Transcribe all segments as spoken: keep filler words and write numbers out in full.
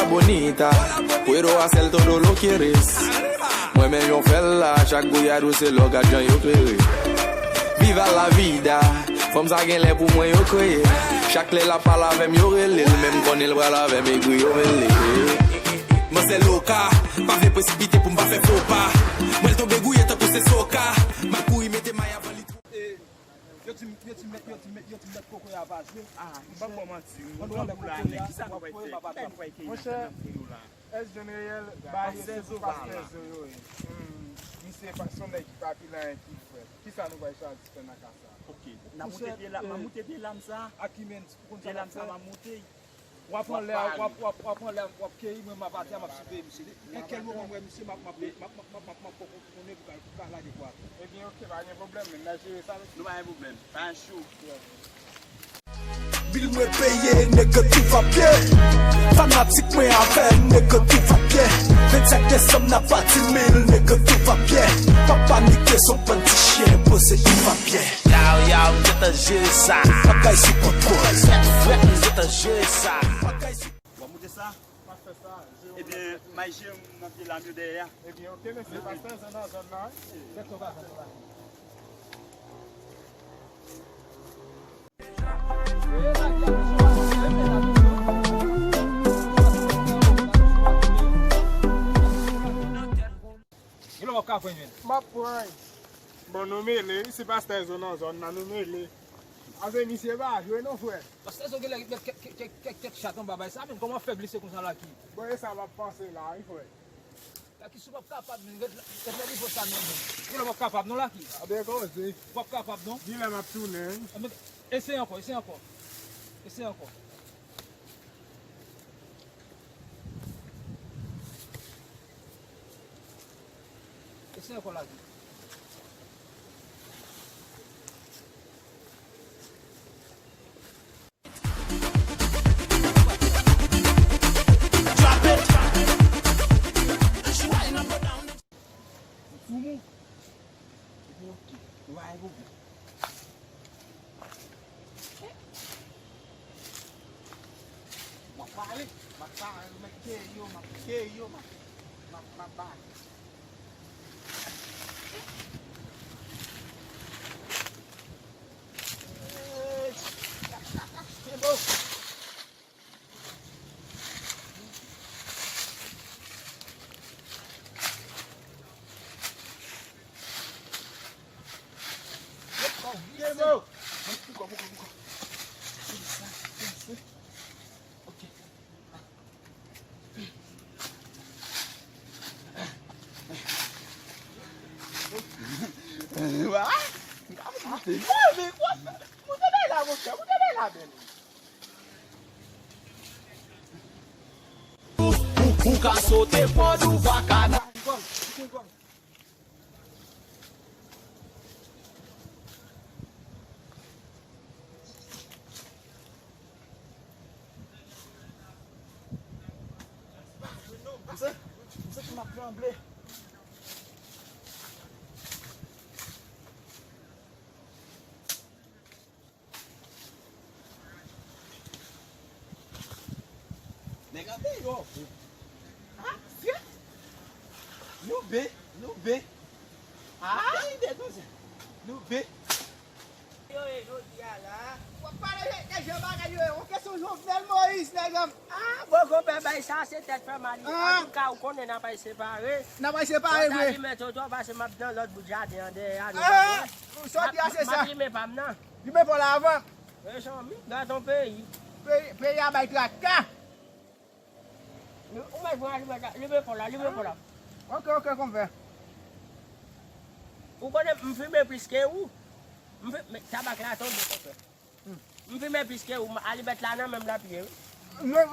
Bonita, puedo hacer todo lo quieres. Mwen men jan w fè l la, chak gouyad ou se lò, gad jan yo klere. Viva la vida, fanm sa gen lè pou mwen yo kreye. Chak lè l ap pale avè m yo rele l, men m konnen l pral avè m egri yo mele. Manzè loka, pa vle presipite pou m pa fè fo pa. Mwen l tonbe gouye tankou se soka. M ap kouri mete may avan li twò. Yo di m, yo di m, yo di m, yo di m nèt kokoye a pa jwe. Ah, m p ap ba w manti. Mwen pran kokoye a, m ap voye pa pata. Monchè, S John Reyèl, ba yo se pou pastè Zo yo ye. Hmm, misye pa, se yon nèg ki pa pile anyen ki frè. Kisa nou pral chwazi fè nan ka sa a? Ok. N a moute pye la, m a moute pye lam sa. Ak ki men, ou konn sa m ap fè? Pye lam sa, m a moute. W ap anlè a, w ap, w ap, w ap anlè a, w ap keyi, mwen m ap atè a, m ap siveye misye. Nan kèl moman m wè misye, m ap, m ap, m ap, m ap, m ap, m ap, m ap konnen pou ka, pou ka lage kwa. Ebyen, ok, pa gen pwoblèm, men n a jere sa, mesye. Nou pa gen pwoblèm, pa gen cho. Bil mwen peye, nèg, tout va byen. Fanatik mwen avè m, nèg, tout va byen. Vennsenk desanm, n a bati mil, nèg, tout va byen. Pa panike, se yon bann ti chen, poze, tout va byen. Yow, yow, m gentan jere sa. Bagay sou kontwòl. Frèt, frèt, m gentan jere sa. Bagay sou W ap moute sa? Pastè sa, jere w nan tèt li. Ebyen, may jere m nan pye lam yo dèyè a. Ebyen, ok, mesye, pastè Zo nan zòn nan, wi. Tèt yo pa fè, yo pa fè. Gen lè w ap ka pran, menn. M ap pran. Bon, nou mele, wi, se pastè Zo nan zòn nan, nou mele. Ase misye pa jwe non, frè. Pastè Zo genlè met kèk, kèk, kèk, kèk tèt chat anba bay sa, menn, kòman fèb li se konsa, Lucky? Bon, e sa m ap panse la, wi, frè. Lucky, si w p ap kapab, menn, ret la, ret la nivo sa, menn, menn. Genlè w p ap kapab non, Lucky. A byen koze. W p ap kapab non. Genlè m ap tounen, wi. Eseye ankò, eseye ankò. Eseye ankò. Eseye ankò, Lucky. Drop it. She wind up and down. Fumo. Epi yo ki? Yo pa gen pwoblèm. W ap pale. M ap pale, m ap keyi yo, m ap keyi yo, m ap, m ap, m ap pale. Kenbe w. Kenbe w. Poko, poko, poko. Ok. Wa, m ka moute. Moute bay la, monchè, moute bay la, bèl. Ou, ou ka sote pòd, ou pa ka na- Mwen santi m ap tranble. Nèg an deyò. Ah, fye. Nou be, nou be. Ah, ide nou se. Nou be. Yo ye jodi a la. W ap pale de, de jan bagay yo ye. On kesyon Jovenel Moïse, nèg an. Ah, bon, konpè, bay sa se tèt fè mal. Ah. Antouka, ou konnen n ap al separe. N ap al separe vre. Mwen ta limen toto, paske m ap nan lòt bout jaden an dèyè a, nou konnen. Ah, sòti a se sa. M ap limen pa m nan. Li men pa w la avan. Mezanmi, gad on peyi. Peyi, peyi a bay traka. Ou mèt pran alimèt la, limen pa w la, limen pa w la. Ok, ok, konpè. Ou konnen m fimen plis ke ou. M fi-, men tabak la tonbe, konpè. M fimen plis ke ou, alimèt la nan men m l ap ye, wi. Non,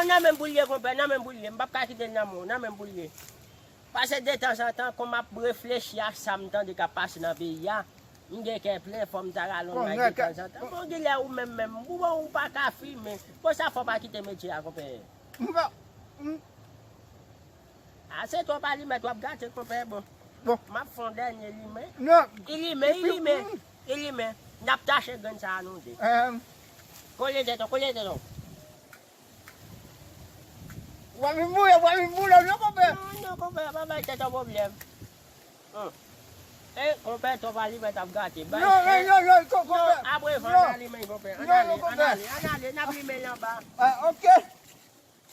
nan men m pou l ye, konpè, nan men m pou l ye. M p ap ka kite l nan men w, nan men m pou l ye. Paske detanzantan, kon m ap reflechi a sa m tande k ap pase nan peyi a, m gen kè plen, fò m ta rale yon may detanzantan. Bon, genlè ou menm menm, ou, ou pa ka fimen. Bon, sa fò w pa kite metye a, konpè. M pa, m- A, se twòp alimèt w ap gate, konpè, bon. Bon. M ap fè yon dènye limen. Non. I limen, i limen, i limen. N ap tache grenn sa a nou de. Kole tèt ou, kole tèt ou. W ap vin boule, w ap vin boule, non, konpè? Non, non, konpè, pa bay tèt ou pwoblèm. Hum. E, konpè, twòp alimen t ap gate. Bay non, non, non, non, konpè. Non, apre van nan limen, konpè. Ann ale, ann ale, ann ale, n ap limen l anba. Ah, ok.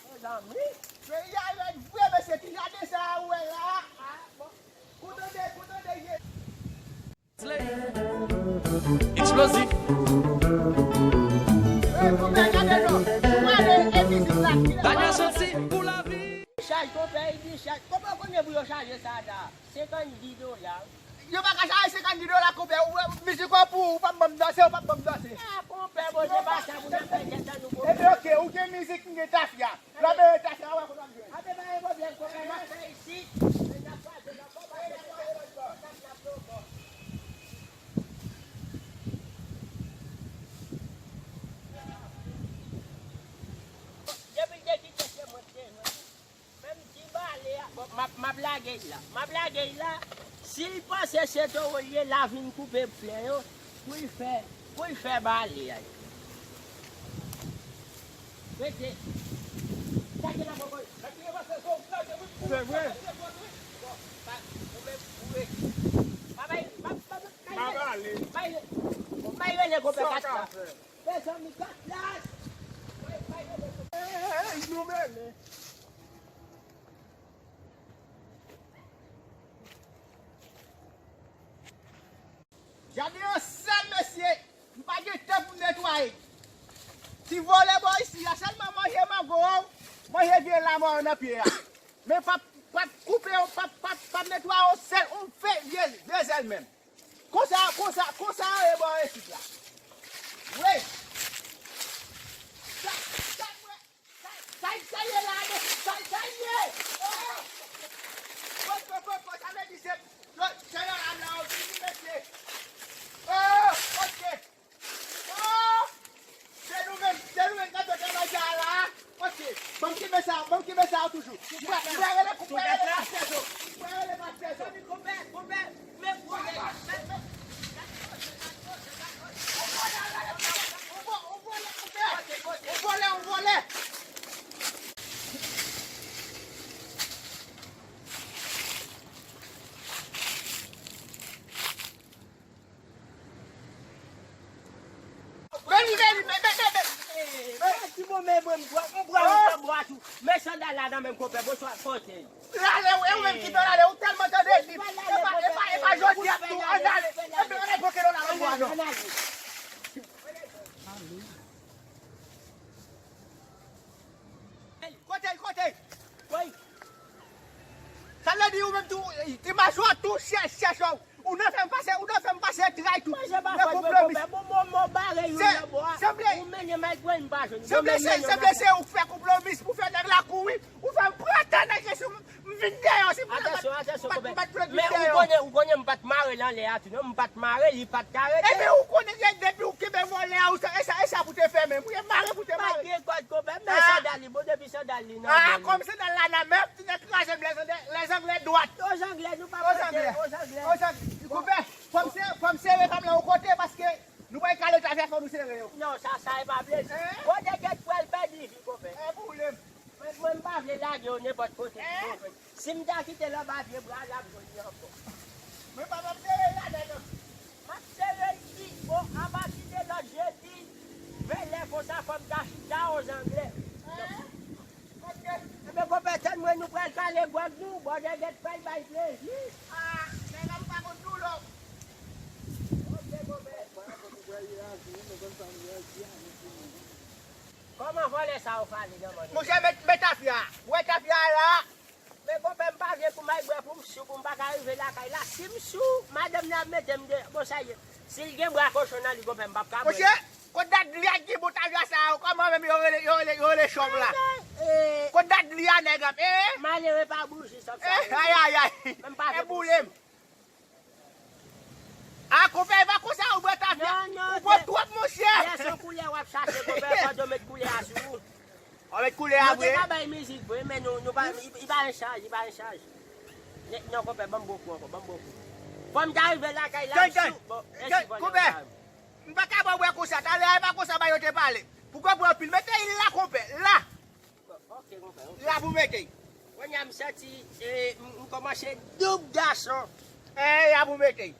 Mezanmi. Peyi a rèd vre, mesye, ki gade sa a ou wè la. Ah, bon. Koute de, koute de ye. Eksplozif. Eh, konpè, gade non. Ou ale, e mizik la, ki la. Daniel Santi pou lavi. Chaj, konpè, e di chaj. Konpè, ou konnen pou yo chaje sa la? Senkannde dola. Yo pa ka chaje senkannde dola, konpè. Ou wè, mizik ou pou ou, ou p ap ban m danse, ou p ap ban m danse. Ah, konpè, bon, se pa sa pou n ap fè tèt an nou, konpè. Ebyen, ok, ou gen mizik, m gen tafya. Lanmè tafya, ou wè kote w ap jwenn. Ape pa gen pwoblèm, konpè, n ap fè isit. Men n ap pase nan kòb, n ap pase nan kòb. Depi l te kite se mwen ki te jwenn li. Menm ti bale a, bon, m ap, m ap lage l la. M ap lage l la. Si l panse se towo l ye, l a vin koupe flè yo pou l fè, pou l fè bale a. Rete. Sa gen nan bòkò. Se vre. Bon, pa, ou menm, ou rete. Pa bay, pa, pa, pa, pa, pa, pa, pa, pa, pa, rele konpè Katlas. Mezanmi, Katlas! Ey, nou mennen. Jade an sal, mesye. M pa gen tan pou m netwaye. Ti vòlè bò isi a, sèlman manje mango, manje vye lamò nan pye a. Men p ap, p ap koupe, p ap, p ap, p ap netwaye yon sèl, yon vye, vye, vye zèl menm. Konsa, konsa, konsa yo ye bò isit la. Wi. Sa, sa, sa, sa, sa ye la, men sa, sa ye. Oh! Pòt, pòt, pòt, pòt, sa vle di se, se, se yo la, la, yo vini, mesye. Oh, ok. Oh! Se nou menm, se nou menm k ap fè travay sa a la. Ok, ban m kenbe sa, ban m kenbe sa a toujou. M pral, m pral rele, m pral rele pastè Zo. M pral rele pastè Zo. Konpè, konpè, men pwoblèm. On vòlè, on vòlè, konpè. On vòlè, on vòlè. Veni, veni, veni, veni, veni. Eh, pa ti bon, men mwen, m pran, m pran yon bwa tou. Men sandal la nan men m, konpè, bonswa, kote. Lale, ou, e ou menm ki dwe lale, ou tèlman tande li. E pa, e pa, e pa jodi a tou, ann ale. Epi, ann ale, poke nou la, ann ale, ann ale. Kote l, kote l? Wi. Sa vle di ou menm tou, ti majò tou chèch, chèch ou. Ou nan fè m pase, ou nan fè m pase tray tou. Manje pa fòt vre, konpè. Bon, bon, bon, bare youn nan bò a. Ou mennen m al pran, m pa jwenn. Sanble se, sanble se ou k fè konplomis pou fè nèg la kouri. Ou fè m pran tan nan kesyon. M vin dèyè, si m pa, m pa t, m pa t vle vin dèyè. Men ou konnen, ou konnen m pa t mare l anlè a tou non, m pa t mare, li pa t ka rete. Ebyen ou konnen depi ou kenbe vòlè a, ou sa, e sa, e sa pou te fè menm, ou te mare pou te mare. Pa gen kòd konpè, men sandal li bon, depi sandal li nan men li. Ah, kòm sandal la nan men, ti nèg kraze m lèzanglè, lèzanglè dwat. Ozanglè, nou pa pote, ozanglè. Ozanglè, konpè, fò m se, fò m sere pa m la yon kote, paske nou pa kale tafya, fò nou sere yo. Non, sa, sa e pa vle di. Kote gèt pral pèdi vi, konpè. E pou w lè m. Mwen, mwen, m pa vle lage yo nenpòt kote. Si m ta kite l anba pye bwa l ap jwenn li ankò. Mwen pa, m ap sere l ladan non. M ap sere l pi bon, apati de lòt jedi, ven lè konsa, fò m ta chita ozanglè. Ebyen, konpè, tann mwen, nou pral kale gwòg nou, bò dègèt fè l bay plezi. Ah, men la m pa konn doulè. Ok, konpè. Kòman vòlè sa yo fale nan manje? Monchè, met, met tafya. Ou wè tafya a la? Men konpè, m pa vle pou m al bwè pou m sou, pou m pa ka rive lakay la. Si m sou, madanm nan ap mete m deyò. Bon, sa ye. Si l gen bra kochon nan li, konpè, m p ap ka bwè. Monchè, kot dat li a ki bout tafya sa yo? Kòman menm yo rele, yo rele, yo rele chòm la? Kot dat li a, nèg ap, eh? Malere pa bouji, sa, sa. Eh, ay, ay, ay. Men m pa vle bouji. E boule m. A, konpè, e pa konsa ou bwè tafya. Non, non, ou bwè twòp, monchè. Lè se koulè w ap chache, konpè, fò yo met koulè a sou ou. Ou met koulè a vre. Nou te ka bay mizik vre, men nou, nou pa, li, li pa an chaj, li pa an chaj. Non, konpè, ban m bokou ankò, ban m bokou. Fò m ta rive lakay la, m sou, bon, èske konpè, m pa ka bwè konsa, talè a e pa konsa ba yo te pale. Pou konpè anpil, mete l la, konpè, la. Bon, ok, konpè, ok. La pou Si, e, m, m kòmanse doub gason. E, y ap ou mete.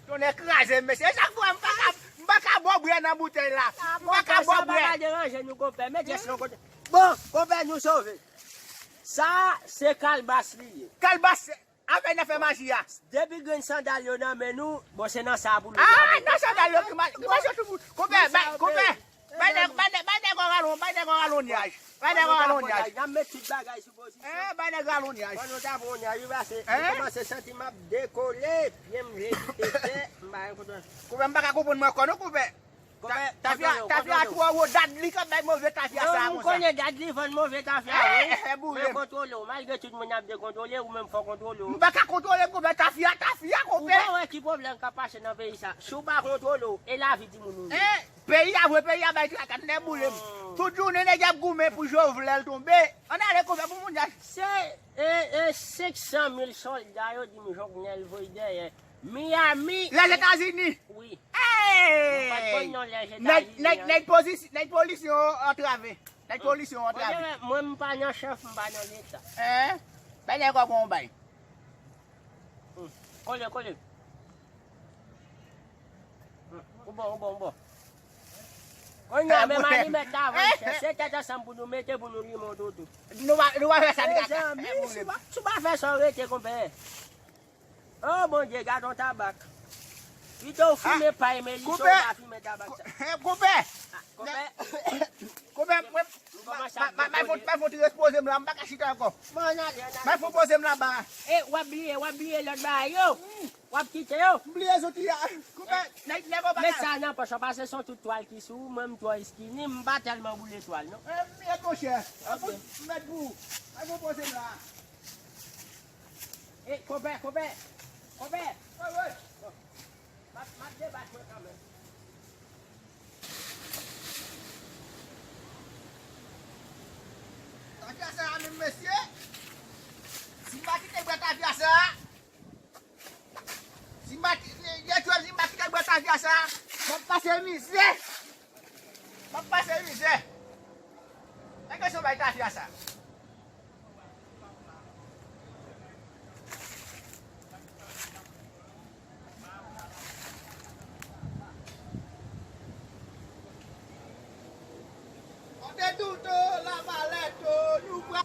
Tonnè kraze m, mesye. E sa k fè m pa ka, m pa ka bwè nan boutèy la. M pa ka bwè. Sa pa ka deranje nou, konpè. Mete s nan kote. Bon, konpè, nou sove. Sa, se kalbas li ye. Kalbas, avè n ap fè maji a. Depi grenn sandal yo nan men nou, bon, se nan sa pou nou. Ah, nan sandal yo ki mal. Ki mal sou bout. Konpè, bay, konpè. Bay nèg, bay nèg, bay nèg yon ralon, bay nèg yon ralonyaj. Bay nèg yon ralonyaj. N ap met tout bagay sou pozisyon. Eh, bay nèg ralonyaj. Fò nou ta pran yon nyaj, wi, pase. M kòmanse santi m ap dekole, pye m leve tè, m pa gen kontwòl. Konpè, m pa ka konprann mwen kò non, konpè. Konpè, tafya, tafya twò wo, Dadli k ap bay move tafya sa a konsa. Non, m konnen Dadli vann move tafya, wi. Eh, eh, boule. Men kontwole w, malgre tout moun ap dekontwole, ou menm fò kontwole w. M pa ka kontwole m, konpè, tafya, tafya, konpè. Ou pa wè ki pwoblèm k ap pase nan peyi sa. Si w pa kontwole w, e lavi timoun ou ye. Eh, peyi a vre, peyi a bay traka, tonnè boule m. Tout jounen nèg y ap goumen pou Jovenel tonbe. Ann ale konpè pou moun y a. Se, e, e, senk san mil sòlda yo di m Jovenel voye dèyè Miami. Lèzetazini. Wi. Hey! Mwen pa t konn non Lèzetazini. Nèg, nèg, nèg pozis-, nèg polisyon antrave. Nèg polisyon antrave. Mwen, mwen, m pa nan chèf, m pa nan leta. Eh? Bay nèg kòb yon bay. Hmm. Kole, kole. Hmm. Ou bon, ou bon, ou bon. Kounye a, menm alimèt la, vann chè. Se tèt ansanm pou nou mete pou nou limen w toutou. Nou va, nou va fè sa, nou ka fè. Mezanmi, si w pa, si w pa fè sa, w rete, konpè. Oh, Bondye, gad yon tabak. Pito w fimen pay, men li cho, w pa fimen tabak sa. Konpè! Ah, konpè. Konpè, mwen, m kòmanse ap dekole. May fon ti repoze m la, m pa ka chita ankò. Bon, ann ale, ann ale. May fon poze m laba. E, w ap bliye, w ap bliye lòt bagay yo. W ap kite yo. M bliye zouti a. Konpè, nèg, nèg yo pa ka. Met sa nan pòch ou, pase se yon tout twal ki sou ou, mwen m twò skinny, m pa tèlman boule twal, non. Eh, mèt monchè. Mèt pou. May fon poze m la. Ey, konpè, konpè! Konpè! Wi, wi. Bon. M ap, m ap debat mwen kanmenm. Tafya sa a menm, mesye. Si m pa kite bwè tafya sa a, si m pa ki-, si m pa kite bwè tafya sa a, m ap pase mizè. M ap pase mizè. Nèg yo bay tafya sa.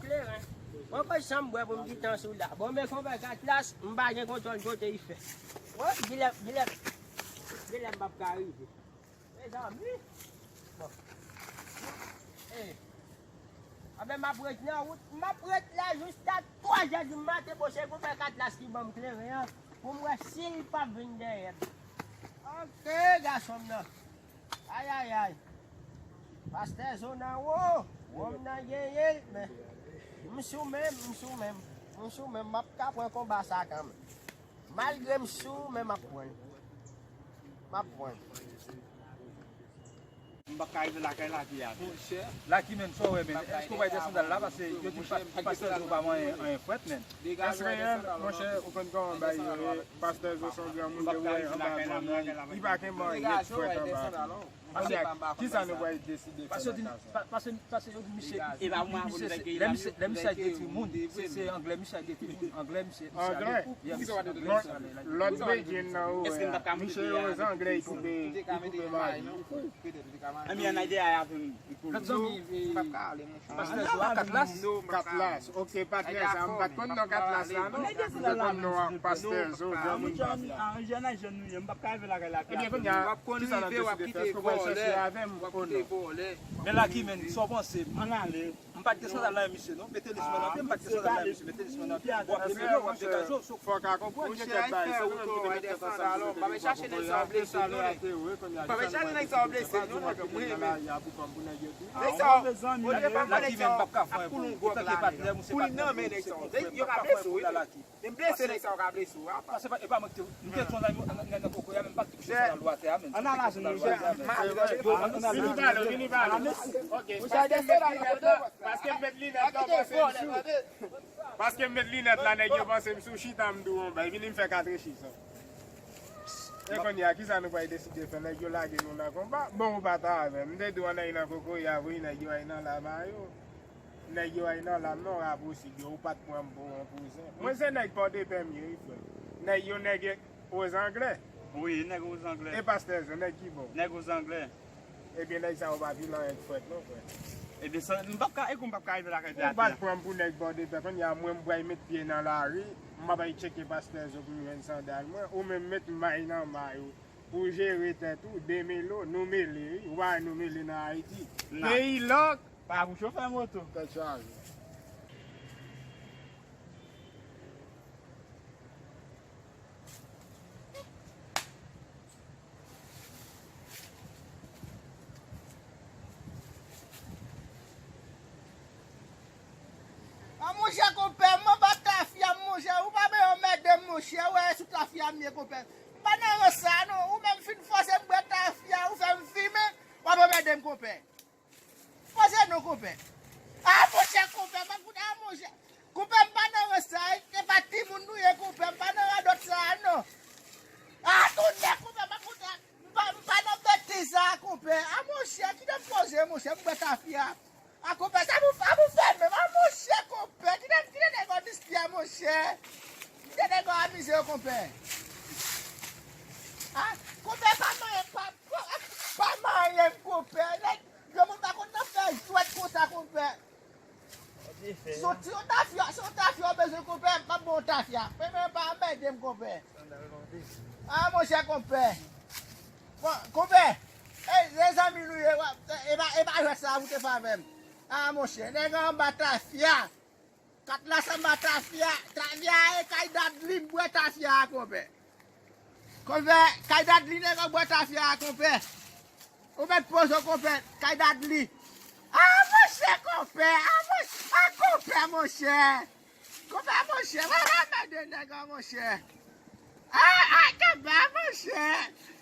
Kleren. Mwen pa janm bwè pou m di tan sou la. Bon, men konpè Katlas, m pa gen kontwòl kote li fè. Wi, gilè, gilè, gilè m p ap ka rive. Mezanmi. Bon. Eh. Anben, m ap ret nan wout. M ap ret la jiska twazè di maten, bon, se konpè Katlas ki ban m kleren an pou m wè si l p ap vin dèyè m. Ok, gason m nan. Ayayay. Pastè Zo nan wo. Wòm nan genyen l, men m sou men m, m sou men m. M sou men m, m ap ka pran konba sa kanmenm. Malgre m sou, men m ap pran l. M ap pran l. M p ap ka rive lakay Laki a. Laki, men, sa w wè, men? Èske w pral desann la? Paske yo di pa, pastè Zo pa manyen anyen frèt, men. Èske reyèl, monchè, ou konn kòman bagay yo ye? Pastè Zo se yon granmoun ke w wè anba bòn nan, li pa kenbe anyen frèt anba. Kounye a, kisa nou pral deside fè nan ka sa? Paske yo di misye, lè misye, lè misye al detwi moun, se, se anglè misye al detwi moun. Anglè misye, misye al detwi. Anglè? Lòt bedjine nan ou wè a, misye yo zanglè, li koupe, li koupe mayi. Anben, ann al deyò avè m. Lòt zanmi, pastè Zo a, Katlas. Katlas. Ok, patnè sa, m pa t konn non Katlas la, non. M te konn non a pastè Zo, granmoun pa m nan. Ebyen, kounye a, kisa n ap deside fè? Èske w pral chèche avè m ou non? Men Laki, men, sa w panse? Ann ale. M pa t gen sandal nan men misye, non. Mete li sou men nan pye, m pa t gen sandal nan men misye. Mete li sou men nan pye. W ap leve, w ap degaje w. Fò w ka konprann, gen kèk bagay, se ou menm ki te mete tèt ansanm pou mete li bwa pou kounye a, sa lè a te wè, kounye a, kisa nou pral deside fè? Pa vin chache nèg sa w blese, non, nèg sa w blese, non, nèg yo tou. Nèg sa w, ou te pa pale sa w ap koule yon gwòg la, nèg. Koule nan men nèg sa w. Yo ka blese w, wi. Men blese nèg sa w ka blese w, apa. Pase pa, e pa mwen ki te, m te di yon zanmi nan, nan, nan kokoye a, men m pa t touche sandal ou atè a, men. Ann al ajenou, jèn. Vini pale, vini pale. Ok. Paske m met linèt la, paske m met linèt la, paske m met linèt la, nèg yo panse m sou chita, m di w yon bay. Vini m fè katrechi sa. E kounye a, kisa nou pral deside fè? Nèg yo lage nou nan konba. Bon, ou pa ta avè m. M te di w ann al nan kokoye a, wi, nèg yo al nan lama yo. Nèg yo ay nan lam non, rapousib yo, ou pa t pran m pou yon kouzen. Mwen se nèg Pòdepè m ye, wi, frè. Nèg yo, nèg Ozanglè. Wi, nèg Ozanglè. E pastè Zo, nèg ki bò? Nèg Ozanglè. Ebyen, nèg sa yo pa vilan èk frèt non, frè. Ebyen, sa, m p ap ka, e kou m p ap ka rive lakay teyat la. Ou pa t pran m pou nèg Pòdepè, kounye a mwen m pral met pye nan lari, m ap al tcheke pastè Zo pou m jwenn sandal mwen, ou menm met may nan may ou. Pou jere tèt ou, demele w, nou mele, wi. Ou pa wè nou mele nan Ayiti. Peyi lòk. Pa pou chofè moto. Tèt chaje. A monchè, konpè, m anba tafya, monchè, ou pa bezwen anmède m, monchè, ou wè sou tafya m ye, konpè. M pa nan rans sa non, ou menm fin fòse m bwè tafya, ou fè m fimen, w ap anmède m, konpè. Fòse non, konpè. A monchè, konpè, m ap fout, a monchè. Konpè, m pa nan rans sa, e pa timoun nou ye, konpè, m pa nan radòt sa non. A tounen, konpè, m ap fout, m pa, m pa nan betiz sa, konpè. A monchè, kite m poze, monchè, m bwè tafya. A konpè, sa pou, sa pou fè menm, a monchè, konpè, kite, kite nèg yo diskite, a monchè. Kite nèg yo amize yo, konpè. A, konpè, pa manyen, pa, pa, pa manyen m, konpè. Nèg, granmoun pa konn nan fè jwèt konsa, konpè. Se yon, se yon tafya, se yon tafya w bezwen, konpè, m ap ba w tafya. Men, men, pa anmède m, konpè. A, monchè, konpè. Bon, konpè, e, se zanmi nou ye, w ap, e pa, e pa jwèt sa pou te fè avè m. A, monchè, nèg anba tafya. Katlas anba tafya. Tafya e kay Dadli, m bwè tafya a, konpè. Konpè, kay Dadli, nèg ap bwè tafya a, konpè. Ou mèt poze w, konpè, kay Dadli. A, monchè, konpè, a, monchè, a, konpè, monchè. Konpè, monchè, pa anmède nèg la, monchè. A, a, konpè, monchè.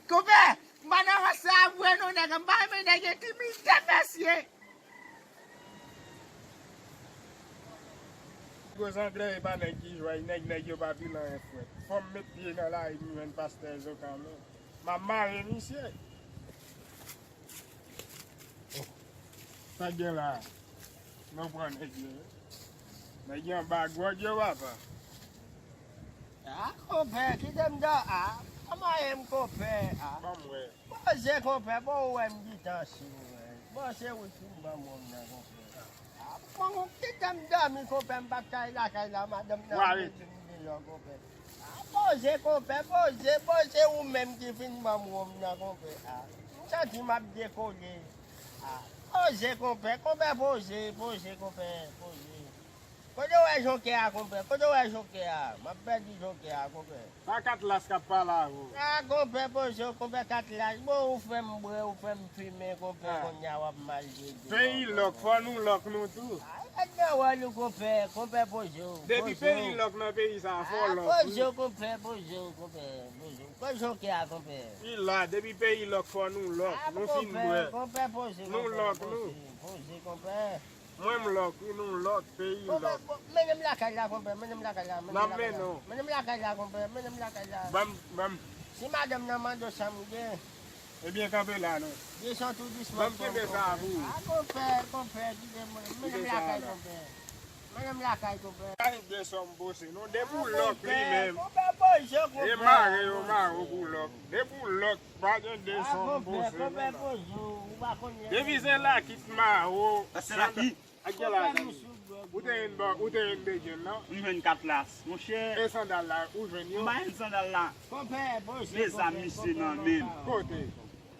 Konpè, m pa nan rans sa vre non, nèg, m pa renmen nèg entimide, mesye. Gwo zanglè e pa nèg ki jwèy, nèg, nèg yo pa vilan en frèt. Fò m met pye nan lari pou m jwenn pastè Zo kanmenm. M ap mare misye. Sa k gen la? Nou pran nèg yo. Nèg yo anba gwòg yo, papa. A, konpè, kite m dò, a. Kòman ye m, konpè, a? Ban m wè. Poze, konpè, bon, ou wè m gentan sou, wè. Bon, se ou ki fin ban m wonm nan, konpè. A, bon, kite m dòmi, konpè, m p ap ka al lakay la, madanm nan mete m deyò, konpè. A, poze, konpè, poze, poze, ou menm ki fin ban m wonm nan, konpè. A, m santi m ap dekole. A, poze, konpè, konpè, poze, poze, konpè, poze. Kote w wè jokè a, konpè? Kote w wè jokè a? M ap pèdi jokè a, konpè. Pa Katlas k ap pale avè w. A, konpè, poze w, konpè Katlas. Bon, ou fè m bwè, ou fè m fimen, konpè, kounye a w ap maltrete m. Peyi lòk, fò nou lòk nou tou. A, gad nan wòl ou, konpè, konpè, poze w. Depi peyi lòk nan peyi sa a, fò lòk wi. A, poze w, konpè, poze w, konpè, poze w. Kote jokè a, konpè? Li la, depi peyi lòk, fò nou lòk. Nou fin bwè. A, konpè, konpè, poze, konpè, poze, poze, konpè. Mwen m lòk wi, nou lòk, peyi lòk. Konpè, mennen m lakay la, konpè, mennen m lakay la, mennen m lakay la. N ap mennen w. Mennen m lakay la, konpè, mennen m lakay la. Ban m, ban m. Si madanm nan mande w sa m gen. Ebyen, kanpe la, non. Desann tou dousman. Ban m kenbe sa pou ou. A, konpè, konpè, kite mwen. Mennen m lakay, konpè. Mennen m lakay, konpè. Pa gen de sòm poze, non. Depi w lòk li menm. Konpè, poze, konpè. E mare yo mare w pou lòk. Depi w lòk, pa gen de sòm poze, non. Konpè, poze, ou pa konn. Depi se laki k mare w. Sa se laki. Ak gen la, zanmi. Ou te jwenn bò, ou te jwenn begèn nan? M jwenn Katlas, monchè. E sandal la, ou jwenn yo? M pa jwenn sandal la. Konpè, poze, mezanmi, misye nan men m. Kote?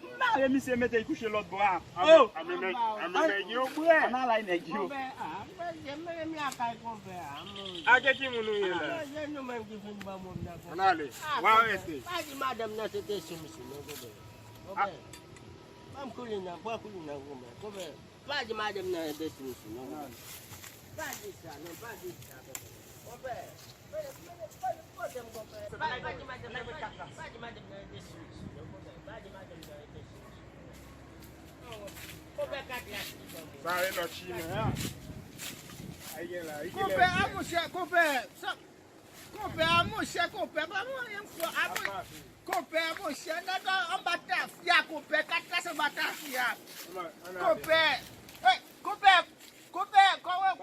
M mare misye, mete l kouche lòt bò a. Oh! Anben nèg yo bwè. Ann al ay nèg yo. Konpè, a, m pa gen menm lakay konpè a. A, gen ki moun ou ye la? A, gen nou menm ki fin ban m wonm nan konpè. Ann ale. W a rete. Pa di madanm nan se te sou misye non, konpè. Konpè. Ban m koulin nan, pran koulin nan, konpè. Konpè. Pa di madanm nan enbesil sou non. Pa di sa non, pa di sa, konpè. Konpè, men, men, men, poze m, konpè. Pa, pa di madanm nan, pa di, pa di madanm nan enbesil sou non, konpè. Pa di madanm nan enbesil sou non. Konpè, kat la ki konpè. Sa e lòt chimen an. Ay gen la, e gen lè. Konpè, a monchè, konpè. Sa Konpè a monchè, konpè, pa mwen menm fò a mwen. Konpè a monchè, nèg anba tafya, konpè, Katlas anba tafya. Konpè, e, konpè, konpè, kòman,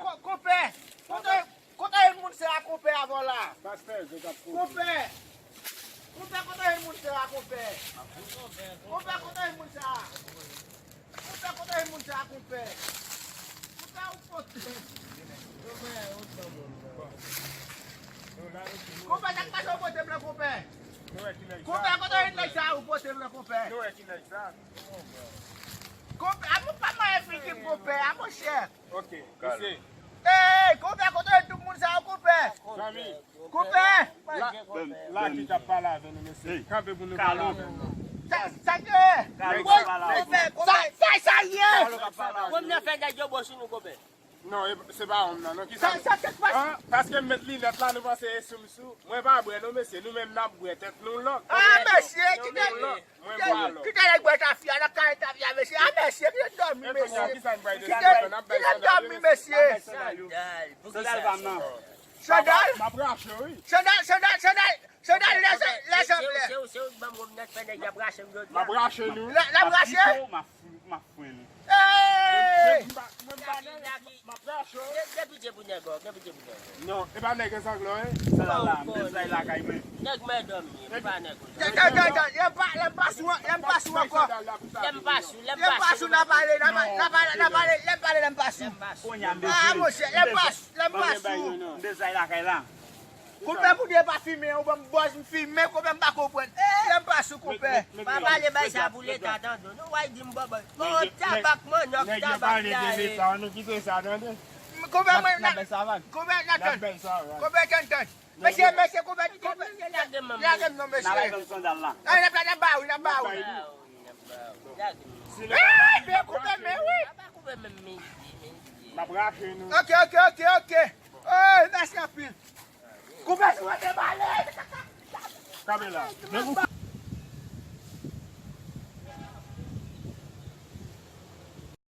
Sa konpè. Konpè ou pote. Konpè, sa k pase ou pote m nan, konpè? Konpè, kote ou nèg sa ou pote m nan, konpè? Konpè, a mwen pa mwen efektif, konpè, a monchè. Ok, mesye. Ey, konpè, kote tout moun sa yo, konpè? Zanmi. Konpè! La, la ki t ap pale avè nou, mesye. Kanpe pou nou pale avè nou. Sa, sa ke? Konpè, konpè. Sa, sa, sa ye? Wonm nan fè nèg yo bon sou nou, konpè. Non, e, se pa wonm nan, non. Kisa? Sa, sa k pase? An, paske m met linèt la, nou panse e sou m sou. Mwen pa bwè, non, mesye. Nou menm n ap bwè, tèt nou lòk. Ah, mesye, kite. Mwen bwè alò. Kite nèg bwè tafya, n ap kale tafya, mesye. Ah, mesye, kite dòmi, mesye. Kite, kite dòmi, mesye. Sandal, poukisa? Sandal pa m nan. Sandal? M ap rache, wi. Sandal, sandal, sandal, sandal, lè, lè, lè. Se ou, se ou, se ou k ban m wonm nan k fè nèg y ap rache m jodi a. M ap rache nou. L ap rache? M ap fwen nou. Ey! Mwen pa, mwen pa nan, m ap rache w. Gen, gen pitye pou nèg, gen pitye pou nèg. Non, e pa nèg an sanglo, en. Sandal la, m bezwen lakay mwen. Nèg mèdòm ye, m pa nèg. Tan, tan, tan, tan, lè m pa, lè m pa sou, lè m pa sou ankò. Lè m pa sou, lè m pa sou, n a pale, n a pale, n a pale, lè m pale, lè m pa sou. Kounye a m bezwen. Ah, monchè, lè m pa sou, lè m pa sou. M bezwen lakay la. Konpè, pou de pa fimen, ou ban m bòz, m fimen, konpè, m pa konprann. Lè m pa sou, konpè. Pa pale bay sa pou leta tande w, non, w a di m bòbòy. Bon, tabak, mannòk, tabak la, e. Konpè, mwen, konpè, n a tann. Konpè, tann, tann. Mesye, mesye, konpè, konpè, lage m non, mesye. N a lage m sandal la. Ay, n ap, n ap ba wi, n ap ba wi. Ey, men konpè, men wi. Pa koupe men, men, men. M ap rache nou. Ok, ok, ok, ok. Ey, mèsi anpil. Konpè, si w te pale. Kamera.